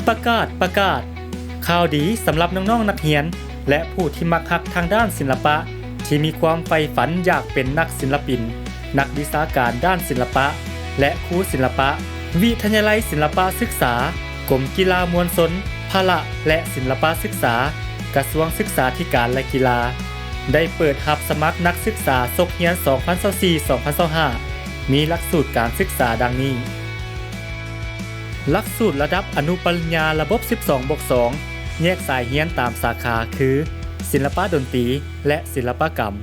ປະກາດ ປະກາດ! ຂ່າວດີສຳລັບນ້ອງໆນັກຮຽນ ແລະ ຜູ້ທີ່ມັກຮັກທາງດ້ານສິນລະປະ, ທີ່ມີຄວາມໃຝ່ຝັນຢາກເປັນນັກສິນລະປິນ, ນັກວິຊາການດ້ານສິນລະປະ ແລະ ຄູສິນລະປະ. ວິທະຍາໄລສິນລະປະສຶກສາ, ກົມກິລາມວນຊົນ, ພະລະ ແລະ ສິນລະປະສຶກສາ, ກະຊວງສຶກສາທິການ ແລະ ກິລາ ໄດ້ເປີດຮັບສະໝັກນັກສຶກສາສົກຮຽນສອງພັນຊາວສີ່ ສອງພັນຊາວຫ້າ ມີຫຼັກສູດການສຶກສາດັ່ງນີ້. ຫຼັກສູດລະດັບອະນຸປະລິນຍາລະບົບສິບສອງບວກສອງ ແຍກສາຍຮຽນຕາມສາຂາຄື ສິນລະປະດົນຕີ ແລະ ສິນລະປະກຳ.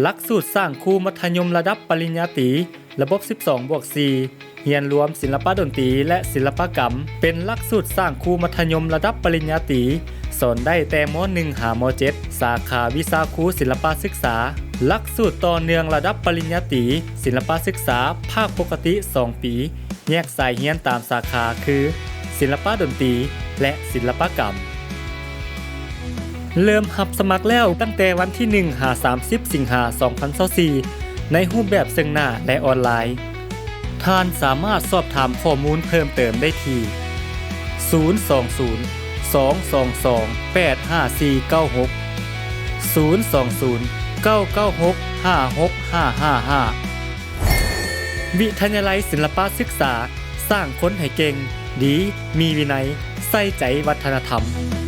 ຫຼັກສູດສ້າງຄູມັດທະຍົມລະດັບປະລິນຍາຕີ ລະບົບສິບສອງບວກສີ່ ຮຽນລວມສິນລະປະດົນຕີ ແລະ ສິນລະປະກຳ ເປັນຫຼັກສູດສ້າງຄູມັດທະຍົມລະດັບປະລິນຍາຕີ ສອນໄດ້ແຕ່ ມ.ໜຶ່ງ ຫາ ມ.ເຈັດ ສາຂາວິຊາຄູສິນລະປະສຶກສາ. ຫຼັກສູດຕໍ່ເນື່ອງລະດັບປະລິນຍາຕີ ສິນລະປະສຶກສາ ພາກປົກກະຕິສອງປີ ແຍກສາຍຮຽນຕາມສາຂາຄື ສິນລະປະດົນຕີ ແລະ ສິນລະປະກຳ. ເລີ່ມຮັບສະໝັກແລ້ວຕັ້ງແຕ່ວັນທີໜຶ່ງ ຫາ ສາມສິບ ສິງຫາ ສອງພັນຊາວສີ່ ໃນຮູບແບບເຊິ່ງໜ້າ ແລະ ອອນລາຍ. ທ່ານສາມາດສອບຖາມຂໍ້ມູນເພີ່ມເຕີມໄດ້ທີ່ ສູນສອງສູນ ສອງສອງສອງ ແປດຫ້າສີ່ເກົ້າຫົກ, ສູນສອງສູນ ເກົ້າເກົ້າຫົກ ຫ້າຫົກຫ້າຫ້າຫ້າ. ວິທະຍາໄລສິນລະປະສຶກສາ ສ້າງຄົນໃຫ້ເກັ່ງ, ດີ, ມີວິໄນ, ໃສ່ໃຈວັດທະນະທຳ.